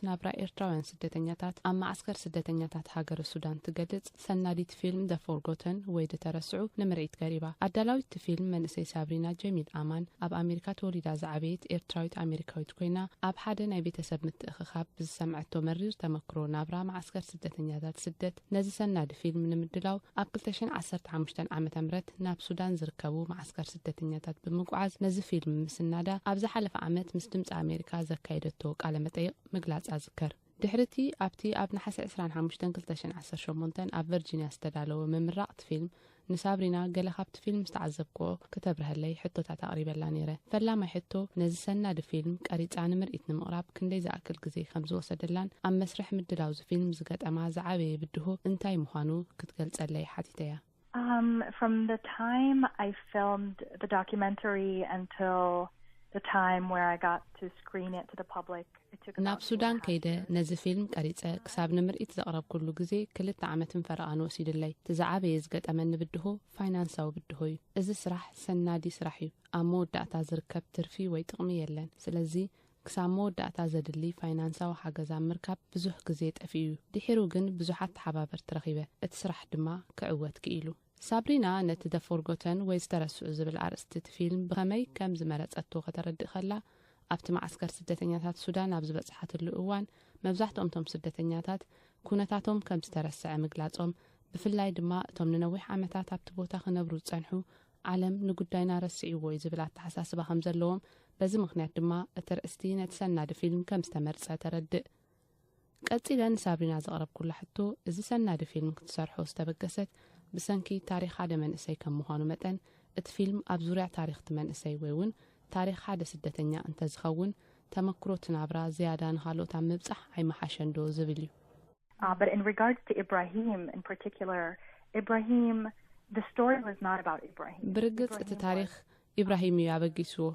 ናብራ ኤርትራውያን ስደተኛታት ኣብ መዓስከር ስደተኛታት ሃገረ ሱዳን ትገልጽ ሰናዲት ፊልም The Forgotten ወይ ዝተረስዑ ንምርኢት ቀሪባ። ኣዳላዊት እቲ ፊልም መንእሰይ ሳብሪና ጀሚል ኣማን ኣብ ኣሜሪካ ተወሊዳ ዝዓበየት ኤርትራዊት ኣሜሪካዊት ኮይና ኣብ ሓደ ናይ ቤተሰብ ምትእኽኻብ ብዝሰምዐቶ መሪር ተመክሮ ናብራ መዓስከር ስደተኛታት ስደት ነዚ ሰናዲ ፊልም ንምድላው ኣብ ክልተ ሽሕን ዓሰርተ ሓሙሽተን ዓመተ ምህረት ናብ ሱዳን ዝርከቡ መዓስከር ስደተኛታት ብምጉዓዝ ነዚ ፊልም ምስናዳ ኣብ ዝሓለፈ ዓመት ምስ ድምፂ ኣሜሪካ ዘካየደቶ ቃለ መጠይቕ ምግላፃ ዝከር። ድሕርቲ ኣብቲ ኣብ ነሓሰ ዕስራን ሓሙሽተን ክልተ ሽሕን ዓሰርተ ሸሞንተን ኣብ ቨርጂንያ ዝተዳለወ ምምራቕቲ ፊልም ንሳብሪና ገለ ካብቲ ፊልም ዝተዓዘብክዎ ክተብርሀለይ ሕቶታት ኣቕሪበላ ነይረ። ፈላማይ ሕቶ ነዚ ሰናዲ ፊልም ቀሪጻ ንምርኢት ንምቕራብ ክንደይ ዝኣክል ግዜ ከም ዝወሰደላን ኣብ መስርሕ ምድላው እዚ ፊልም ዝገጠማ ዝዓበየ ብድሆ እንታይ ምዃኑ ክትገልጸለይ ሓቲተያ። Um, from the time I filmed the documentary until the time where I got to screen it to the public, it took ናብ about ሱዳን two and a half ከይደ years. ነዚ ፊልም ቀሪጸ ክሳብ ንምርኢት ዘቕረብኩሉ ግዜ ክልተ ዓመትን ፈረቓን ወሲዱለይ። እቲ ዝዓበየ ዝገጠመኒ ብድሆ ፋይናንሳዊ ብድሆ እዩ። እዚ ስራሕ ሰናዲ ስራሕ እዩ። ኣብ መወዳእታ ዝርከብ ትርፊ ወይ ጥቕሚ የለን። ስለዚ ክሳብ መወዳእታ ዘድሊ ፋይናንሳዊ ሓገዝ ኣብ ምርካብ ብዙሕ ግዜ ጠፊኡ እዩ። ድሒሩ ግን ብዙሓት ተሓባበርቲ ረኺበ፣ እቲ ስራሕ ድማ ክዕወት ክኢሉ። ሳብሪና ነቲ The Forgotten ወይ ዝተረስዑ ዝብል ኣርእስቲ እቲ ፊልም ብኸመይ ከም ዝመረጸቶ ከተረድእ ከላ፣ ኣብቲ መዓስከር ስደተኛታት ሱዳን ኣብ ዝበጽሓትሉ እዋን መብዛሕትኦም እቶም ስደተኛታት ኩነታቶም ከም ዝተረስዐ ምግላጾም፣ ብፍላይ ድማ እቶም ንነዊሕ ዓመታት ኣብቲ ቦታ ክነብሩ ዝጸንሑ ዓለም ንጉዳይና ረስዕዎ እዩ ዝብል ኣተሓሳስባ ከም ዘለዎም፣ በዚ ምኽንያት ድማ እቲ ርእስቲ ነቲ ሰናዲ ፊልም ከም ዝተመርጸ ተረድእ። ቀጺለ ንሳብሪና ዘቕረብኩላ ሕቶ፣ እዚ ሰናዲ ፊልም ክትሰርሖ ዝተበገሰት ብሰንኪ ታሪኽ ሓደ መንእሰይ ከም ምዃኑ መጠን፣ እቲ ፊልም ኣብ ዙርያ ታሪኽ እቲ መንእሰይ ወይ እውን ታሪኽ ሓደ ስደተኛ እንተዝኸውን፣ ተመክሮ እቲ ናብራ ዝያዳ ንኻልኦት ኣብ ምብጻሕ ኣይመሓሸን ዶ ዝብል እዩ። Uh, but in regards to Ibrahim in particular, Ibrahim, the story was not about Ibrahim. ብርግጽ እቲ ታሪኽ ኢብራሂም እዩ ኣበጊስዎ።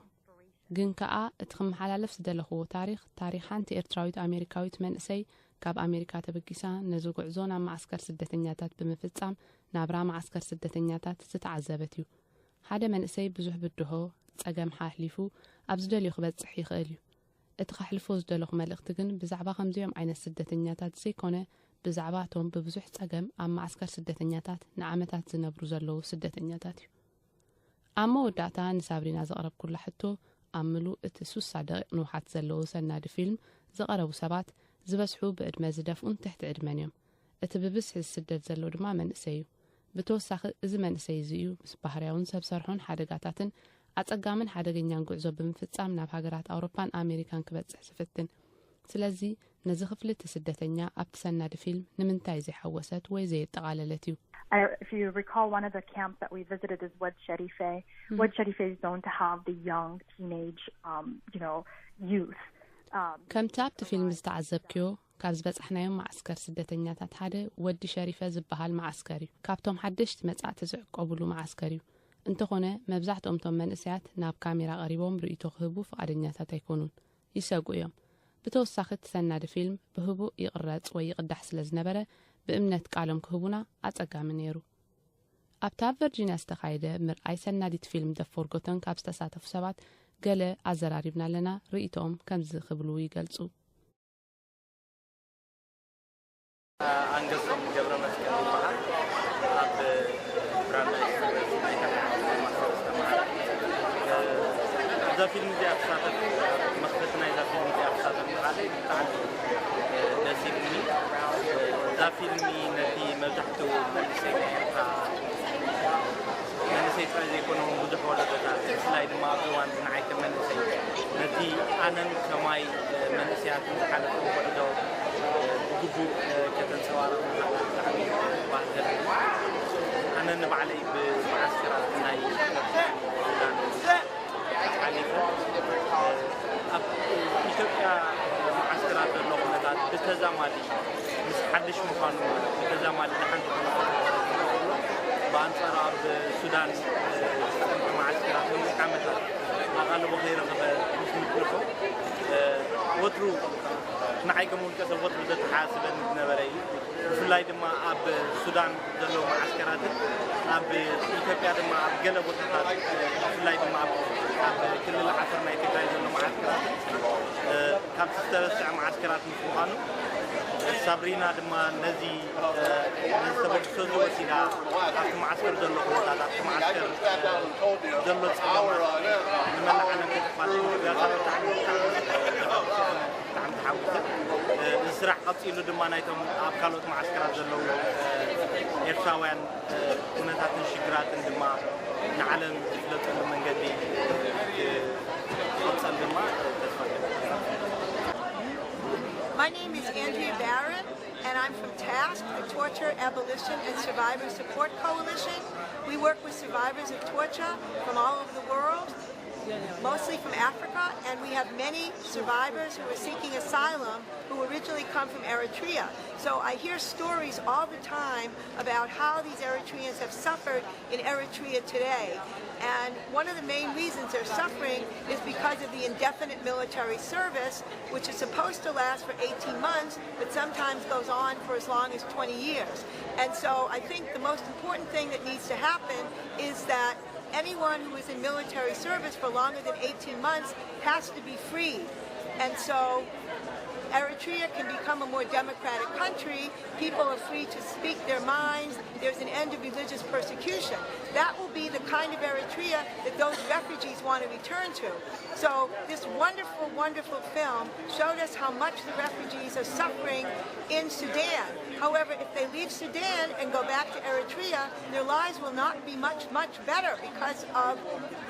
ግን ከኣ እቲ ክመሓላለፍ ዝደለኽዎ ታሪኽ፣ ታሪኽ ሓንቲ ኤርትራዊት ኣሜሪካዊት መንእሰይ ካብ ኣሜሪካ ተበጊሳ ነዚ ጉዕዞ ናብ መዓስከር ስደተኛታት ብምፍጻም ናብራ መዓስከር ስደተኛታት ዝተዓዘበት እዩ። ሓደ መንእሰይ ብዙሕ ብድሆ፣ ጸገም ሓሕሊፉ ኣብ ዝደልዮ ክበጽሕ ይኽእል እዩ። እቲ ከሕልፎ ዝደለኹ መልእኽቲ ግን ብዛዕባ ከምዚኦም ዓይነት ስደተኛታት ዘይኮነ፣ ብዛዕባ እቶም ብብዙሕ ጸገም ኣብ መዓስከር ስደተኛታት ንዓመታት ዝነብሩ ዘለዉ ስደተኛታት እዩ። ኣብ መወዳእታ ንሳብሪና ዘቕረብኩላ ሕቶ፣ ኣብ ምሉእ እቲ ሱሳ ደቂቕ ንውሓት ዘለዎ ሰናዲ ፊልም ዝቐረቡ ሰባት ዝበዝሑ ብዕድመ ዝደፍኡን ትሕቲ ዕድመን እዮም። እቲ ብብዝሒ ዝስደድ ዘሎ ድማ መንእሰይ እዩ። ብተወሳኺ እዚ መንእሰይ እዚ እዩ ምስ ባህርያውን ሰብ ሰርሖን ሓደጋታትን ኣጸጋምን ሓደገኛን ጉዕዞ ብምፍጻም ናብ ሃገራት ኣውሮፓን ኣሜሪካን ክበጽሕ ዝፍትን። ስለዚ ነዚ ክፍሊ እቲ ስደተኛ ኣብቲ ሰናዲ ፊልም ንምንታይ ዘይሓወሰት ወይ ዘየጠቓለለት እዩ። I, if you recall, one of the camps that we visited is Wad Sharife. Wad Sharife is known to have the young teenage, um, you know, youth. Um, ከምቲ ኣብቲ ፊልም ዝተዓዘብክዮ፣ ካብ ዝበጻሕናዮም መዓስከር ስደተኛታት ሓደ ወዲ ሸሪፈ ዝበሃል መዓስከር እዩ። ካብቶም ሓደሽቲ መጻእቲ ዝዕቆብሉ መዓስከር እዩ። እንተኾነ መብዛሕትኦም እቶም መንእሰያት ናብ ካሜራ ቀሪቦም ርእይቶ ክህቡ ፍቓደኛታት ኣይኮኑን። ይሰጉ እዮም። ብተወሳኺ እቲ ሰናዲ ፊልም ብህቡእ ይቕረጽ ወይ ይቕዳሕ ስለ ዝነበረ ብእምነት ቃሎም ክህቡና ኣጸጋሚ ነይሩ። ኣብታ ኣብ ቨርጂንያ ዝተኻየደ ምርኣይ ሰናዲት ፊልም The Forgotten ካብ ዝተሳተፉ ሰባት ገለ ኣዘራሪብና ኣለና። ርእይቶኦም ከምዚ ክብሉ ይገልጹ። ኣንገሶም ገብረ መስቀል ይበሃል። ኣብ ብራንዳ ኤክስፕረስ ናይ ካልኣይ ዓመት ማስተርስ ተምሃራይ። እዛ ፊልም እዚኣ ክሳተፍ፣ መኽፈቲ ናይዛ ፊልም እዚኣ ክሳተፍ ምኽኣለይ ብጣዕሚ ደስ ኢሉኒ። እዛ ፊልም ነቲ መብዛሕትኡ መንእሰይ ናይ ኤርትራ መንእሰይ ጥራይ ዘይኮነ እውን ብዙሕ ወለዶታት፣ ብፍላይ ድማ ኣብዚ እዋን እዚ ንዓይ ከም መንእሰይ ነቲ ኣነን ከማይ መንእሰያትን ዝሓለፍዎ ጉዕዞ ብግቡእ ከተንጸባርቕ ምዃና ብጣዕሚ ባህ ዘብል። ኣነ ንባዕለይ ብመዓስከራት ናይ ሱዳን ሓሊፈ ኣብ ኢትዮጵያ መዓስከራት ዘሎ ኩነታት ብተዛማዲ ምስ ሓድሽ ምዃኑ ብተዛማዲ ንሓንቲ ኩነታት ኣሎ። ብኣንጻሩ ኣብ ሱዳን ዝጸንሑ መዓስከራት ነዊሕ ዓመታት ኣቓልቦ ከይረኸበ ምስ ምትርፎ፣ ወትሩ ንዓይ ከም ውልቀ ሰብ ወትሩ ዘተሓሳስበኒ ዝነበረ እዩ። ብፍላይ ድማ ኣብ ሱዳን ዘለዉ መዓስከራትን ኣብ ኢትዮጵያ ድማ ኣብ ገለ ቦታታት፣ ብፍላይ ድማ ኣብ፣ ኣብ ክልል ዓፈር ናይ ትግራይ ዘሎ መዓስከራት፣ እ፣ ካብ ዝተረስዐ መዓስከራት ምስ ምዃኑ፣ ሳብሪና ድማ ነዚ፣ እ፣ ነዚ ተበግሶ እዚ ወሲዳ ኣብቲ መዓስከር ዘሎ ኩነታት፣ ኣብቲ መዓስከር፣ እ፣ ዘሎ ጸገማት ንመላእ ዓለም ከተፋልጥ ምግባራ ብጣዕሚ፣ ብጣዕሚ፣ ብጣዕሚ ተሓጒሰ። እ፣ እዚ ስራሕ ቀጺሉ ድማ ናይቶም ኣብ ካልኦት መዓስከራት ዘለዉ፣ እ፣ ኤርትራውያን፣ እ፣ ኩነታትን ሽግራትን ድማ ንዓለም ዝፍለጠሉ መንገዲ ክቕጸል ድማ ተስፋ ይገብር። My name is Andrea Barron, and I'm from TASC, the Torture, Abolition, and Survivor Support Coalition. We work with survivors of torture from all over the world, mostly from Africa, and we have many survivors who are seeking asylum who originally come from Eritrea. So I hear stories all the time about how these Eritreans have suffered in Eritrea today. And one of the main reasons they're suffering is because of the indefinite military service, which is supposed to last for eighteen months, but sometimes goes on for as long as twenty years. And so I think the most important thing that needs to happen is that anyone who is in military service for longer than eighteen months has to be freed. And so Eritrea can become a more democratic country. People are free to speak their minds. There's an end to religious persecution. That will be the kind of Eritrea that those refugees want to return to. So this wonderful, wonderful film showed us how much the refugees are suffering in Sudan. However, if they leave Sudan and go back to Eritrea, their lives will not be much, much better because of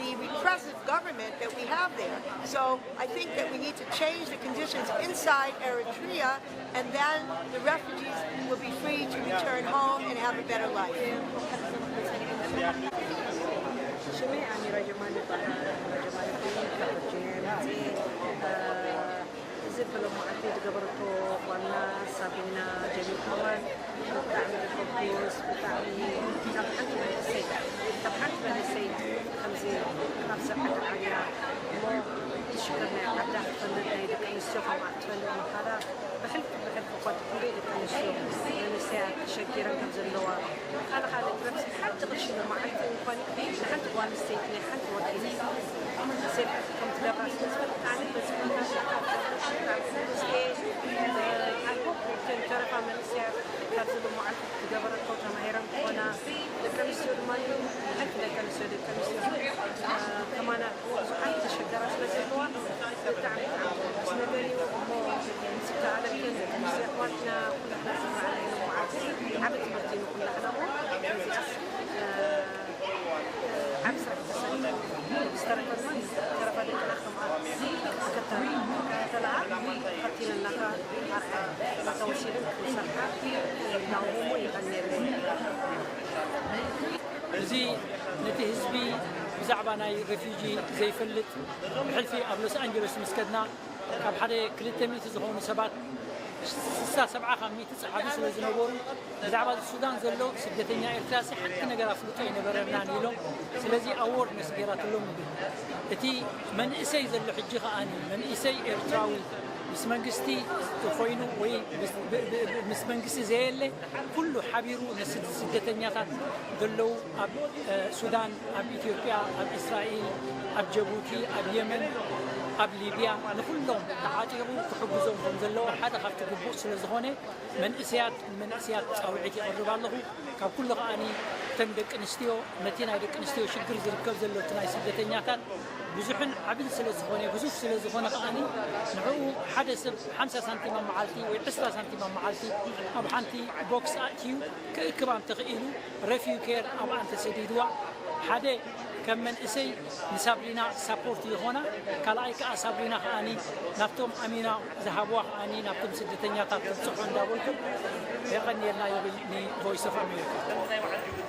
the repressive government that we have there. So I think that we need to change the conditions inside Eritrea, and then the refugees will be free to return home and have a better life. ሽመይ ኣሚራ ጀማል ይበሃል። ኣሚራ ጀማል ይበሃል። ካብ ቨርጂኒያ እየ መፅእ። እዚ ብሎማዓንቲ ዝገበረቶ ዋና ሳብሪና ጀሚል ኣዋን ብጣዕሚ ዘሐጉስ፣ ብጣዕሚ ካብ ሓንቲ መንእሰይ፣ ካብ ሓንቲ መንእሰይ ከምዚ ናብ ሰብዓተ ዓብያ እሞ ትሽግር ናይ ዓዳ ክትፈልጥ ናይ ደቂ ኣንስትዮ ከምኣ ክትፈልጥ ምኻዳ ብሕልፊ ብሕልፊ እኳ እቲ ክንደይ ደቂ ኣንስትዮ መንእሰያት ተሸጊረን ከም ዘለዋ ካልእ ካልእ ክረብሲ ሓንቲ ቅርሺ ንመዓልቲ እንኳን ንሓንቲ ጓል ኣንስተይቲ ናይ ሓንቲ ወዲ ሴፍ ከም ትገብራ ስለ ዝፈልጥ ኣነ በዚ ኩነታት ኣልኮ ተረፋ መንእሰያት ካብዚ ብመዓልቲ ዝገበረቶ ተማሂረን ክኾና ደቂ ኣንስትዮ ድማ ሓንቲ ደቂ ኣንስትዮ ደቂ ኣንስትዮ ከማና ብዙሓት ተሸገራ ስለ ዘለዋ ብጣዕሚ ብጣዕሚ ዘሐጉስ ነገር እዩ እሞ ምስ ይከኣለክን ደቂ ኣንስትዮ ኣሕዋትና ኩላትና ዝረኣናዮ መዓልቲ ዓቢ ትምህርቲ ንኹላትና እሞ በዚኣስ ዓቢ ስራሕ ተሰሪሑ ዝተረፈ ድማ ዝተረፈ ደቅና ከምኣ ዝከተላ ተኸቲለናካ ኣርሓ እናተወሲድን ክንሰርሓ እናውህሙ ይቐንየለይ። እዚ ነቲ ህዝቢ ብዛዕባ ናይ ሬፊጂ ዘይፈልጥ ብሕልፊ ኣብ ሎስ ኣንጀለስ ምስ ከድና ካብ ሓደ ክልተ ሚእቲ ዝኾኑ ሰባት ስሳ ሰብዓ ካብ ሚእቲ ጸሓፊ ስለ ዝነበሩ ብዛዕባ ሱዳን ዘሎ ስደተኛ ኤርትራ ሲ ሓንቲ ነገር ኣፍልጦ ኣይነበረናን ኢሎም ስለዚ ኣዎርነስ ገይራትሎም ንብል እቲ መንእሰይ ዘሎ ሕጂ ከኣ መንእሰይ ኤርትራዊ ምስ መንግስቲ ኮይኑ ወይ ምስ መንግስቲ ዘየለ ኩሉ ሓቢሩ ነስደተኛታት ዘለዉ ኣብ ሱዳን፣ ኣብ ኢትዮጵያ፣ ኣብ እስራኤል፣ ኣብ ጀቡቲ፣ ኣብ የመን፣ ኣብ ሊብያ ንኹሎም ተዓጢቑ ክሕግዞም ከም ዘለዎ ሓደ ካብቲ ግቡእ ስለ ዝኾነ መንእሰያት ንመንእሰያት ፃውዒት የቕርብ ኣለኹ። ካብ ኩሉ ከኣ እተን ደቂ ኣንስትዮ ነቲ ናይ ደቂ ኣንስትዮ ሽግር ዝርከብ ዘሎ እቲ ናይ ስደተኛታት ብዙሕን ዓብን ስለ ዝኾነ ብዙሕ ስለ ዝኾነ ከኣ ንዕኡ ሓደ ሰብ ሓምሳ ሳንቲም ኣብ መዓልቲ ወይ ዕስራ ሳንቲም ኣብ መዓልቲ ኣብ ሓንቲ ቦክስ ኣእትዩ ክእክባ እንተኽኢሉ ረፊው ኬር ኣብኣ እንተሰዲድዋ ሓደ ከም መንእሰይ ንሳብሪና ሳፖርት ይኾና፣ ካልኣይ ከኣ ሳብሪና ከኣ ናብቶም ኣሚና ዝሃብዋ ከኣ ናብቶም ስደተኛታት ተብፅሖ እንዳበልኩ የቐንየልና ይብል ንቮይስ ኦፍ ኣሜሪካ።